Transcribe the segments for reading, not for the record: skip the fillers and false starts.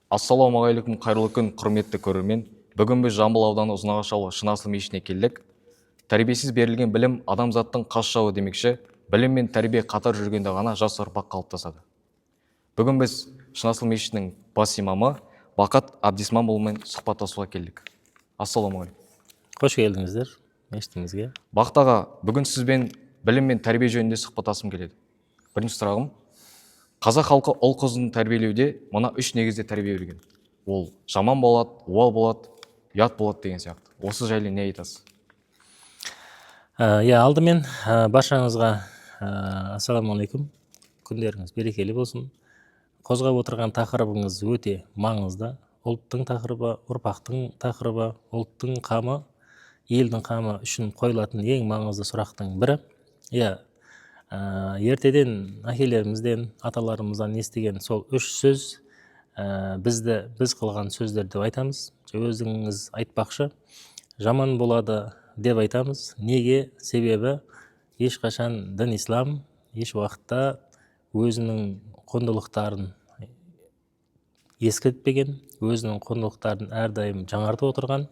Ассалаумағалейкум, қайырлы күн, құрметті көрермен! Бүгін біз Жамбыл ауданы, Ұзынағаш ауылы, Шын асыл мешітіне келдік. Тәрбиесіз берілген білім адамзаттың қас жауы демекші, білім мен тәрбие қатар жүргенде ғана жас ұрпақ қалыптасады. Бүгін біз Шын асыл мешітінің бас имамы Бақыт Абдисманұлымен сұхбаттасуға келдік. Ассалаумағалейкум! Қош келдіңіздер мешітімізге. Бақыт аға, бүгін сізбен білім мен тәрбие жөнінде сұхбаттасқым келеді. Бірінші сұрағым: қазақ халқы ұл қызын тәрбиелеуде мына үш негізде тәрбие берген. Ол жаман болады, обал болады, ұят болады деген сияқты. Осы жайлы не айтасыз? Иә, алдымен баршаңызға ассалаумағалейкум, күндеріңіз берекелі болсын! Қозғап отырған тақырыбыңыз өте маңызды. Ұлттың тақырыбы, ұрпақтың тақырыбы, ұлттың қамы, елдің қамы үшін қойылатын ең маңызды сұрақтың бірі. Иә, ертеден әкелерімізден, аталарымыздан естіген сол үш сөз бізді біз қылған сөздер деп айтамыз. Өзіңіз айтпақшы, жаман болады деп айтамыз. Неге? Себебі ешқашан дін ислам еш уақытта өзінің құндылықтарын ескертпеген, өзінің құндылықтарын әрдайым жаңартып отырған.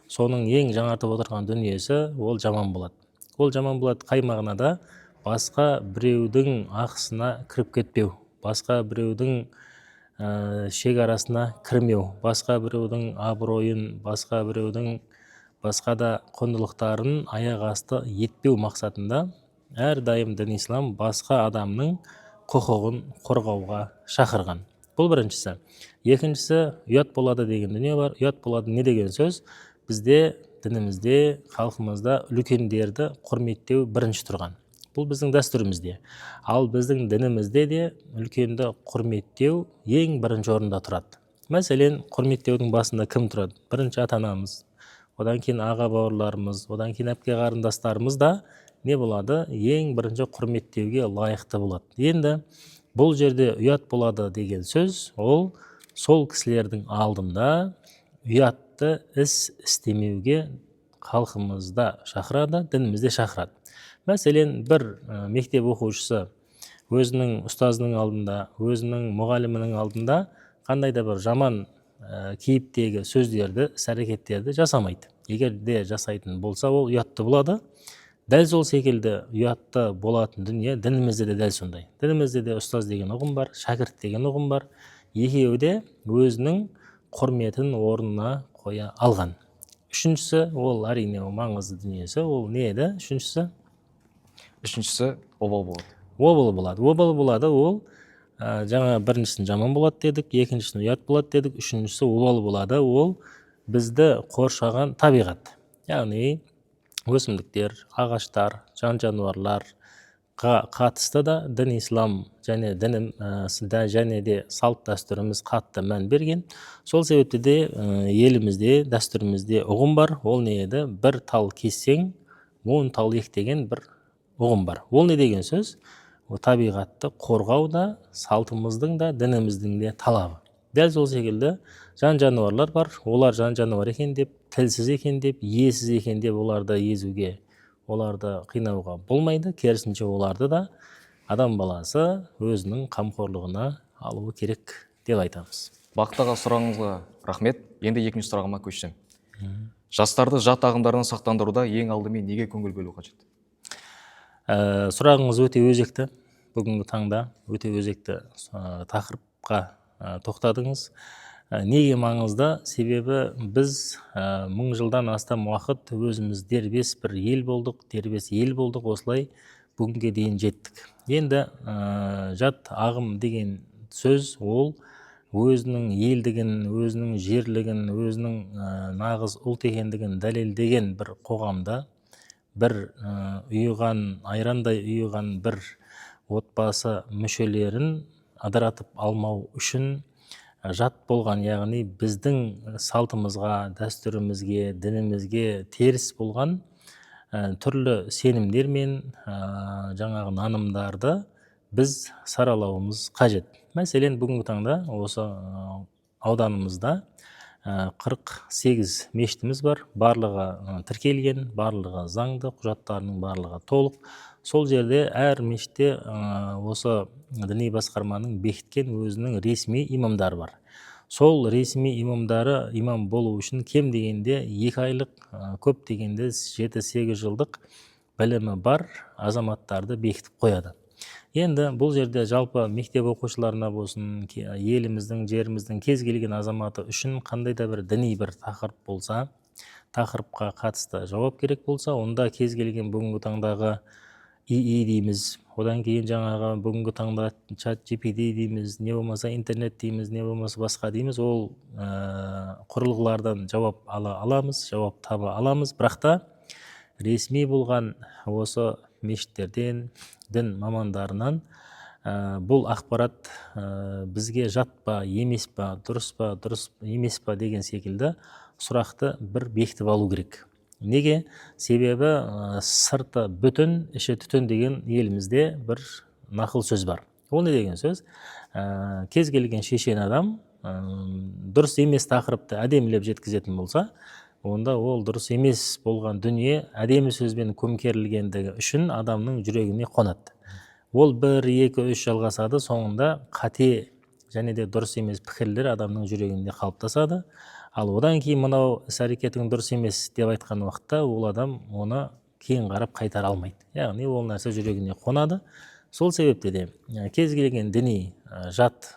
Соның ең жаңартып отырған дүниесі ол жаман болады. Ол жаман болады қай мағынада? Басқа біреудің ақысына кіріп кетпеу, басқа біреудің шекарасына кірмеу, басқа біреудің абыройын, басқа біреудің басқа да құндылықтарын аяқ асты етпеу мақсатында әрдайым дін ислам басқа адамның құқығын қорғауға шақырған. Бұл біріншісі. Екіншісі, ұят болады деген дүние бар. Ұят болады не деген сөз? Бізде, дінімізде, халқымызда үлкендерді құрметтеу бірінші тұрған. Бұл біздің дәстүрімізде. Ал біздің дінімізде де үлкенді құрметтеу ең бірінші орында тұрады. Мәселен, құрметтеудің басында кім тұрады? Бірінші ата анамыз, одан кейін аға бауырларымыз, одан кейін әпке қарындастарымыз да не болады? Ең бірінші құрметтеуге лайықты болады. Енді бұл жерде ұят болады деген сөз ол сол кісілердің алдында ұятты іс істемеуге халқымызда шақырады, дінімізде шақырады. Мәселен, бір мектеп оқушысы өзінің ұстазының алдында, өзінің мұғалімінің алдында қандай да бір жаман кейіптегі сөздерді, іс әрекеттерді жасамайды. Егер де жасайтын болса, ол ұятты болады. Дәл сол секілді ұятты болатын дүние дінімізде де дәл сондай. Дінімізде де ұстаз деген ұғым бар, шәкірт деген ұғым бар. Екеуі де өзінің құрметін орнына қоя алған. Үшіншісі, ол әрине, ол маңызды дүниесі, ол не еді үшіншісі? Үшіншісі обал болады. Обал болады. Обал болады ол жаңа біріншісін жаман болады дедік, екіншісін ұят болады дедік, үшіншісі обал болады. Ол бізді қоршаған табиғат, яғни өсімдіктер, ағаштар, жан жануарларға қатысты да дін ислам және дінім және де салт дәстүріміз қатты мән берген. Сол себепті де елімізде, дәстүрімізде ұғым бар. Ол не еді? Бір тал кессең, 10 тал ек деген бір ұғым бар. Ол не деген сөз? Ол табиғатты қорғау да салтымыздың да, дініміздің де талабы. Дәл сол секілді жан жануарлар бар. Олар жан жануар екен деп, тілсіз екен деп, иесіз екен деп оларды езуге, оларды қинауға болмайды. Керісінше, оларды да адам баласы өзінің қамқорлығына алуы керек деп айтамыз. Бақыт аға, сұрағыңызға рахмет. Енді екінші сұрағыма көшсем, жастарды жат ағымдардан сақтандыруда ең алдымен неге көңіл бөлу қажет? Сұрағыңыз өте өзекті. Бүгінгі таңда өте өзекті тақырыпқа тоқтадыңыз. Неге маңызды? Себебі біз 1000 жылдан астам уақыт өзіміз дербес бір ел болдық, дербес ел болдық, осылай бүгінге дейін жеттік. Енді жат ағым деген сөз ол өзінің елдігін, өзінің жерлігін, өзінің нағыз ұлт екендігін дәлелдеген бір қоғамда, бір ұйыған, айрандай ұйыған бір отбасы мүшелерін ыдыратып алмау үшін жат болған, яғни біздің салтымызға, дәстүрімізге, дінімізге теріс болған түрлі сенімдер мен жаңағы нанымдарды біз саралауымыз қажет. Мәселен, бүгінгі таңда осы ауданымызда 48 мешітіміз бар. Барлығы тіркелген, барлығы заңды, құжаттарының барлығы толық. Сол жерде әр мешітте осы діни басқарманың бекіткен өзінің ресми имамдары бар. Сол ресми имамдары имам болу үшін кем дегенде 2 айлық, көп дегенде 7-8 жылдық білімі бар азаматтарды бекітіп қояды. Енді бұл жерде жалпы мектеп оқушыларына болсын, еліміздің, жеріміздің кез келген азаматы үшін қандай да бір діни бір тақырып болса, тақырыпқа қатысты жауап керек болса, онда кез келген бүгінгі таңдағы ИИ дейміз, одан кейін жаңағы бүгінгі таңда чат GPT дейміз, не болмаса интернет дейміз, не болмаса басқа дейміз, ол құрылғылардан жауап ала аламыз, жауап таба аламыз. Бірақ та ресми болған осы мешіттерден, дін мамандарынан бұл ақпарат бізге жат па, емес па, дұрыс па, дұрыс емес па деген секілді сұрақты бір бекітіп алу керек. Неге? Себебі сырты бүтін, іші түтін деген елімізде бір нақыл сөз бар. Ол не деген сөз? Кез келген шешен адам дұрыс емес тақырыпты әдемілеп жеткізетін болса, онда ол дұрыс емес болған дүние әдемі сөзбен көмкерілгендігі үшін адамның жүрегіне қонады. Ол 1, 2, 3 жалғасады, соңында қате және де дұрыс емес пікірлер адамның жүрегінде қалыптасады. Ал одан кейін мынау іс-әрекетің дұрыс емес деп айтқан уақытта ол адам оны кейін қарап қайтара алмайды. Яғни ол нәрсе жүрегіне қонады. Сол себепте де кез келген діни жат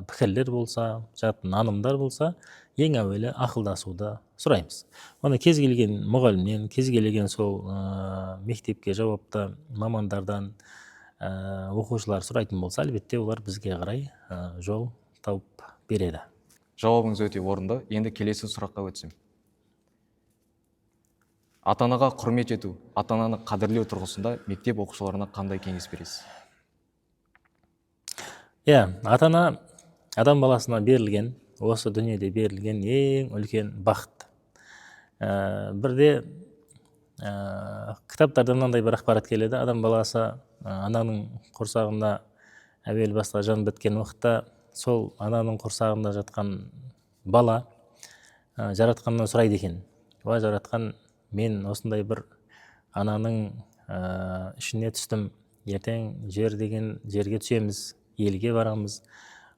пікірлер болса, жат нанымдар болса, ең әуелі ақылдасуды сұраймыз. Оны кез келген мұғалімнен, кез келген сол мектепке жауапты мамандардан оқушылар сұрайтын болса, әлбетте олар бізге қарай жол тауып береді. Жауабыңыз өте орынды. Енді келесі сұраққа өтсем. Ата-анаға құрмет ету, ата-ананы қадірлеу тұрғысында мектеп оқушыларына қандай кеңес бересіз? Иә, ата-ана адам баласына берілген, осы дүниеде берілген ең үлкен бақыт. Бірде кітаптарда мынандай бір ақпарат келеді. Адам баласы ананың құрсағында әуел баста жан біткен уақытта сол ананың құрсағында жатқан бала жаратқаннан сұрайды екен. Уа жаратқан, мен осындай бір ананың ішіне түстім, ертең жер деген жерге түсеміз, елге барамыз.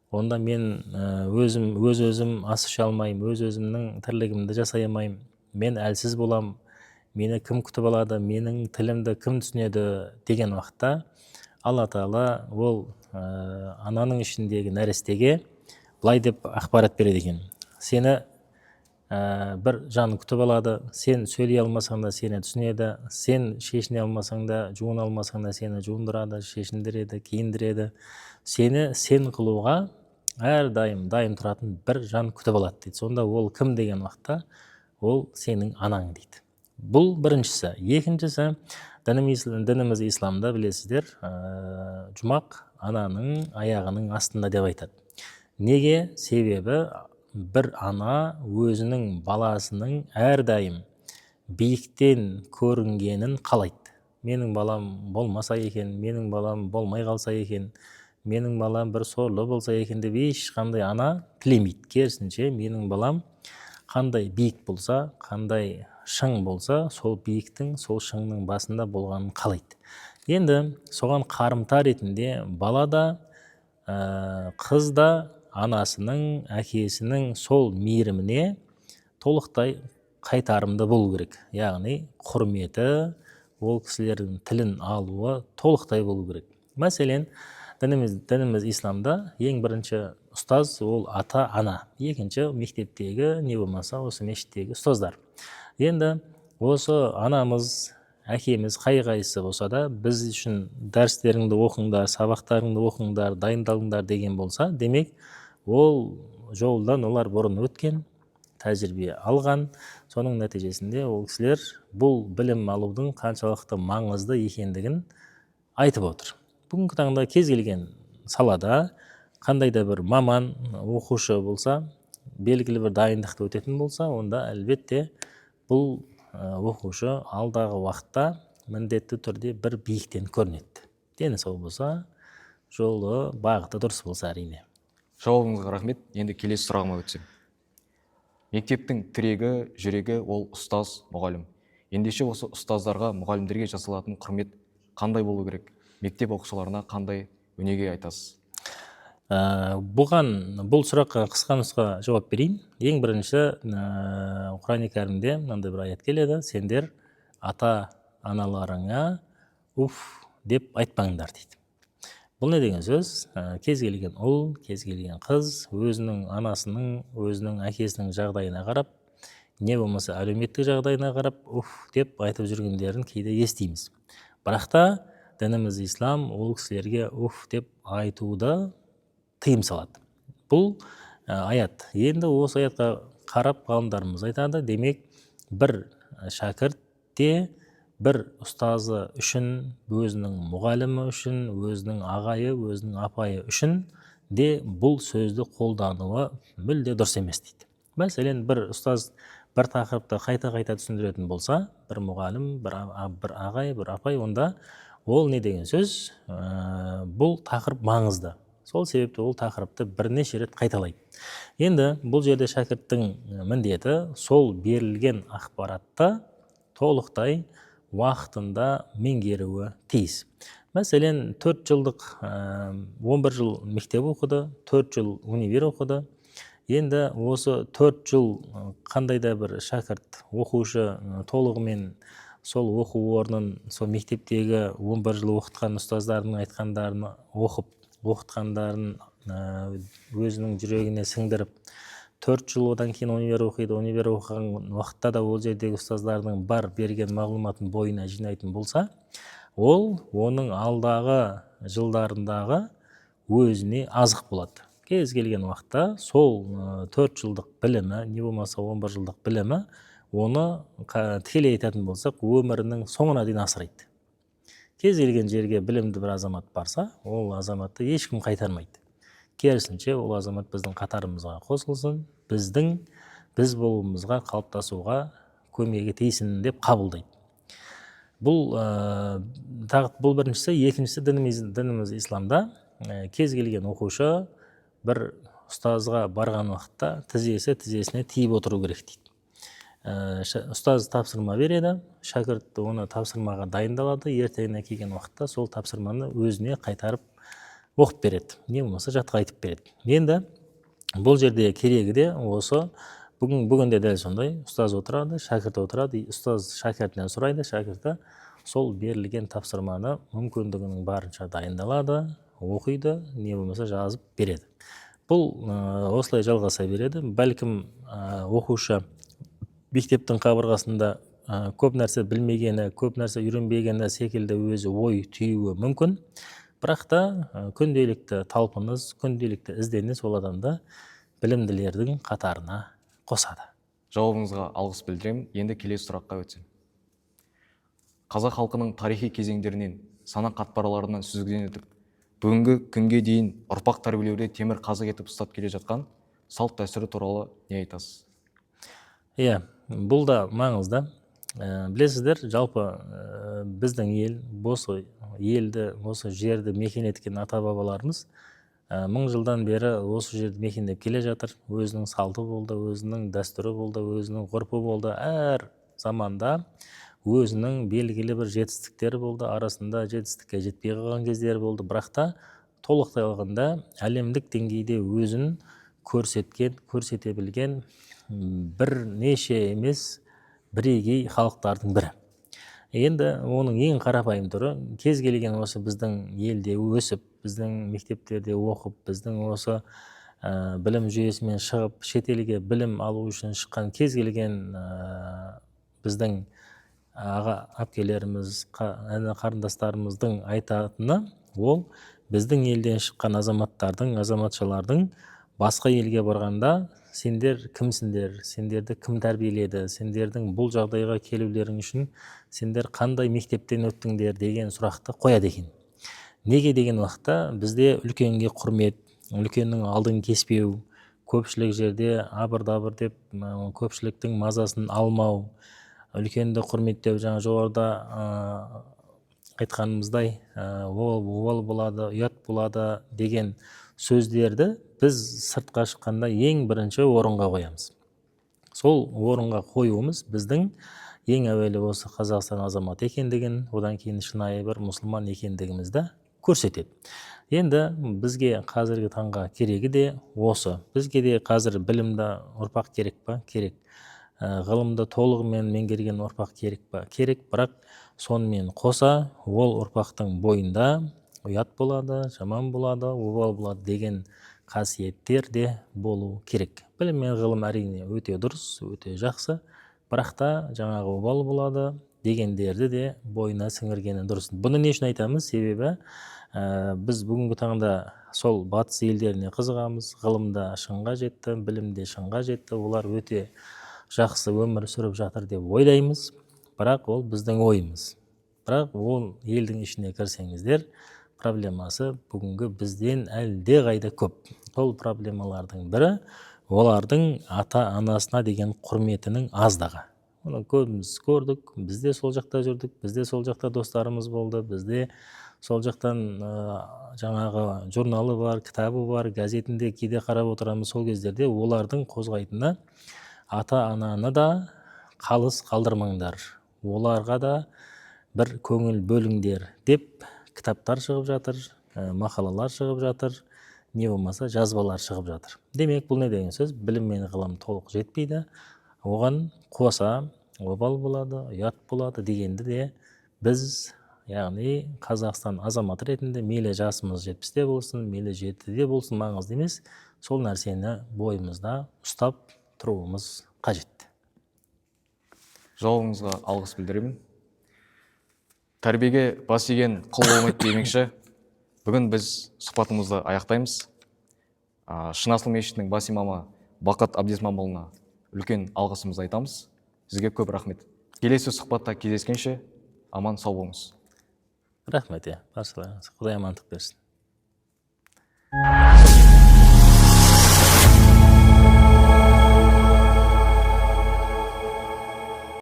Онда мен өзім өз өзім ас іше алмаймын, өз өзімнің тірлігімді жасай алмаймын, мен әлсіз болам, мені кім күтіп алады, менің тілімді кім түсінеді деген уақытта Алла Тағала ол ананың ішіндегі нәрестеге былай деп ақпарат береді екен. Сені бір жан күтіп алады, сен сөйлей алмасаң да сені түсінеді, сен шешіне алмасаң да, жуына алмасаң да сені жуындырады, шешіндіреді, киіндіреді. Сені сен қылуға әрдайым дайын тұратын бір жан күтіп алады дейді. Сонда ол кім деген уақытта ол сенің анаң дейді. Бұл біріншісі. Екіншісі, дініміз исламда білесіздер, жұмақ ананың аяғының астында деп айтады. Неге? Себебі бір ана өзінің баласының әрдайым биіктен көрінгенін қалайды. Менің балам болмаса екен, менің балам болмай қалса екен, менің балам бір сорлы болса екен деп ешқандай ана тілемейді. Керісінше, менің балам қандай биік болса, қандай шың болса, сол биіктің, сол шыңның басында болғанын қалайды. Енді соған қарымта ретінде бала да, қыз да анасының, әкесінің сол мейіріміне толықтай қайтарымды болу керек. Яғни құрметі, ол кісілердің тілін алуы толықтай болу керек. Мәселен, дініміз исламда ең бірінші ұстаз ол ата-ана, екінші мектептегі, не болмаса осы мешіттегі ұстаздар. Енді осы анамыз, әкеміз қай қайсысы болса да біз үшін дәрістеріңді оқыңдар, сабақтарыңды оқыңдар, дайындалыңдар деген болса, демек ол жолдан олар бұрын өткен, тәжірибе алған. Соның нәтижесінде ол кісілер бұл білім алудың қаншалықты маңызды екендігін айтып отыр. Бүгінгі таңда кез келген салада қандай да бір маман оқушы болса, белгілі бір дайындықты өтетін болса, онда әлбетте бұл оқушы алдағы уақытта міндетті түрде бір биіктен көрінеді. Дені сау болса, жолы, бағыты дұрыс болса әрине. Жауабыңызға рахмет. Енді келесі сұрағыма өтсем. Мектептің тірегі, жүрегі ол ұстаз, мұғалім. Ендеше осы ұстаздарға, мұғалімдерге жасалатын құрмет қандай болу керек? Мектеп оқушыларына қандай өнеге айтасыз? Бұған, бұл сұраққа қысқа нұсқа жауап берейін. Ең бірінші, Құран кәрімде мынандай бір аят келеді: сендер ата аналарыңа уф деп айтпаңдар дейді. Бұл не деген сөз? Кез келген ұл, кез келген қыз өзінің анасының, өзінің әкесінің жағдайына қарап, не болмаса әлеуметтік жағдайына қарап уф деп айтып жүргендерін кейде естиміз. Бірақ та дініміз ислам ол кісілерге уф деп айтуды тыйым салады. Бұл аят. Енді осы аятқа қарап ғалымдарымыз айтады, демек бір шәкірт те бір ұстазы үшін, өзінің мұғалімі үшін, өзінің ағайы, өзінің апайы үшін де бұл сөзді қолдануы мүлде дұрыс емес дейді. Мәселен, бір ұстаз бір тақырыпты қайта-қайта түсіндіретін болса, бір мұғалім, бір ағай, бір апай, онда ол не деген сөз? Бұл тақырып маңызды. Сол себепті ол тақырыпты бірнеше рет қайталайды. Енді бұл жерде шәкірттің міндеті сол берілген ақпаратты толықтай уақытында меңгеруі тиіс. Мәселен, 4 жылдық, 11 жыл мектеп оқыды, 4 жыл универ оқыды. Енді осы 4 жыл қандай да бір шәкірт, оқушы толығымен сол оқу орнын, сол мектептегі 11 жыл оқытқан ұстаздардың айтқандарын оқып, оқытқандарын өзінің жүрегіне сіңдіріп, 4 жыл одан кейін универ оқиды. Универ оқыған уақытта да ол жердегі ұстаздардың бар берген мағлұматын бойына жинайтын болса, ол оның алдағы жылдарындағы өзіне азық болады. Кез келген уақытта сол 4 жылдық білімі, не болмаса 11 жылдық білімі оны тікелей айтатын болсақ, өмірінің соңына дейін асырайды. Кез келген жерге білімді бір азамат барса, ол азаматты ешкім қайтармайды. Керісінше, ол азамат біздің қатарымызға қосылсын, біздің біз болуымызға, қалыптасуға көмегі тисін деп қабылдайды. Бұл тағы бұл біріншісі. Екіншісі, дініміз исламда кез келген оқушы бір ұстазға барған уақытта тізесі тізесіне тиіп отыру керек дейді. Ұстаз тапсырма береді, шәкірт оны тапсырмаға дайындалады, ертеңіне келген уақытта сол тапсырманы өзіне қайтарып оқып береді, не болмаса жатқа айтып береді. Енді бұл жерде керегі де осы. Бүгін де дәл сондай: ұстаз отырады, шәкірт отырады, ұстаз шәкіртінен сұрайды, шәкірті сол берілген тапсырманы мүмкіндігінің барынша дайындалады, оқиды, не болмаса жазып береді. Бұл осылай жалғаса береді. Бәлкім, оқушы мектептің қабырғасында көп нәрсе білмегені, көп нәрсе үйренбегені секілді өзі ой түюі мүмкін. Бірақ та күнделікті талпыныс, күнделікті ізденіс ол адамды білімділердің қатарына қосады. Жауабыңызға алғыс білдіремін. Енді келесі сұраққа өтсем. Қазақ халқының тарихи кезеңдерінен, сана қатпарларынан сүзгіден өтіп, бүгінгі күнге дейін ұрпақ тәрбиелеуде темір қазық етіп ұстап келе жатқан салт дәстүрі туралы не айтасыз? Иә, бұл да маңызды. Білесіздер, жалпы біздің ел, осы елді, осы жерді мекен еткен ата бабаларымыз мың жылдан бері осы жерді мекендеп келе жатыр. Өзінің салты болды, өзінің дәстүрі болды, өзінің ғұрпы болды. Әр заманда өзінің белгілі бір жетістіктері болды, арасында жетістікке жетпей қалған кездері болды. Бірақ та толықтай алғанда әлемдік деңгейде өзін көрсеткен, көрсете білген бірнеше емес, бірегей халықтардың бірі. Енді оның ең қарапайым түрі, кез келген осы біздің елде өсіп, біздің мектептерде оқып, біздің осы білім жүйесімен шығып, шетелге білім алу үшін шыққан кез келген біздің аға әпкелеріміз, іні қарындастарымыздың айтатыны, ол біздің елден шыққан азаматтардың, азаматшалардың басқа елге барғанда сендер кімсіңдер, сендерді кім тәрбиеледі, сендердің бұл жағдайға келулерің үшін сендер қандай мектептен өттіңдер деген сұрақты қояды екен. Неге деген уақытта бізде үлкенге құрмет, үлкеннің алдын кеспеу, көпшілік жерде абыр-дабыр деп көпшіліктің мазасын алмау, үлкенді құрметтеу, жаңа жоғарыда айтқанымыздай, ол обал болады, ұят болады деген сөздерді біз сыртқа шыққанда ең бірінші орынға қоямыз. Сол орынға қоюымыз біздің ең әуелі осы Қазақстан азаматы екендігін, одан кейін шынайы бір мұсылман екендігімізді Көрсетеді. Енді бізге қазіргі таңға керегі де осы. Бізге де қазір білімді ұрпақ керек па? Керек. Ғылымды толығымен меңгерген ұрпақ керек па? Керек. Бірақ сонымен қоса ол ұрпақтың бойында ұят болады, жаман болады, обал болады деген қасиеттер де болу керек. Білім мен ғылым, әрине, өте дұрыс, өте жақсы, бірақ та жаңағы обал болады дегендерді де бойына сіңіргені дұрыс. Бұны не үшін айтамыз? Себебі біз бүгінгі таңда сол батыс елдеріне қызығамыз. Ғылымда шыңға жетті, білімде шыңға жетті, олар өте жақсы өмір сүріп жатыр деп ойлаймыз. Бірақ ол біздің ойымыз. Бірақ ол елдің ішіне кірсеңіздер, проблемасы бүгінгі бізден әлдеқайда көп. Ол проблемалардың бірі — олардың ата анасына деген құрметінің аздығы. Оны көбіміз көрдік. Біз де сол жақта жүрдік, бізде сол жақта достарымыз болды, бізде сол жақтан жаңағы журналы бар, кітабы бар, газетінде кейде қарап отырамыз. Сол кездерде олардың қозғайтыны: ата ананы да қалыс қалдырмаңдар, оларға да бір көңіл бөліңдер деп кітаптар шығып жатыр, мақалалар шығып жатыр, не болмаса жазбалар шығып жатыр. Демек, бұл не деген сөз? Білім мен ғылым толық жетпейді, оған қоса обал болады, ұят болады дегенді де біз, яғни Қазақстан азаматы ретінде, мейлі жасымыз 70-те болсын, мейлі 7-де болсын, маңызды емес, сол нәрсені бойымызда ұстап тұруымыз қажет. Жауабыңызға алғыс білдіремін. Тәрбиеге бас иген құл болмайды демекші, бүгін біз сұхбатымызды аяқтаймыз. Шын асыл мешітінің бас имамы Бақыт Абдисманұлына үлкен алғысымызды айтамыз. Сізге көп рахмет. Келесі сұхбатта кездескенше, аман сау болыңыз. Рахмет, иә, баршаларыңызға құдай амандық берсін.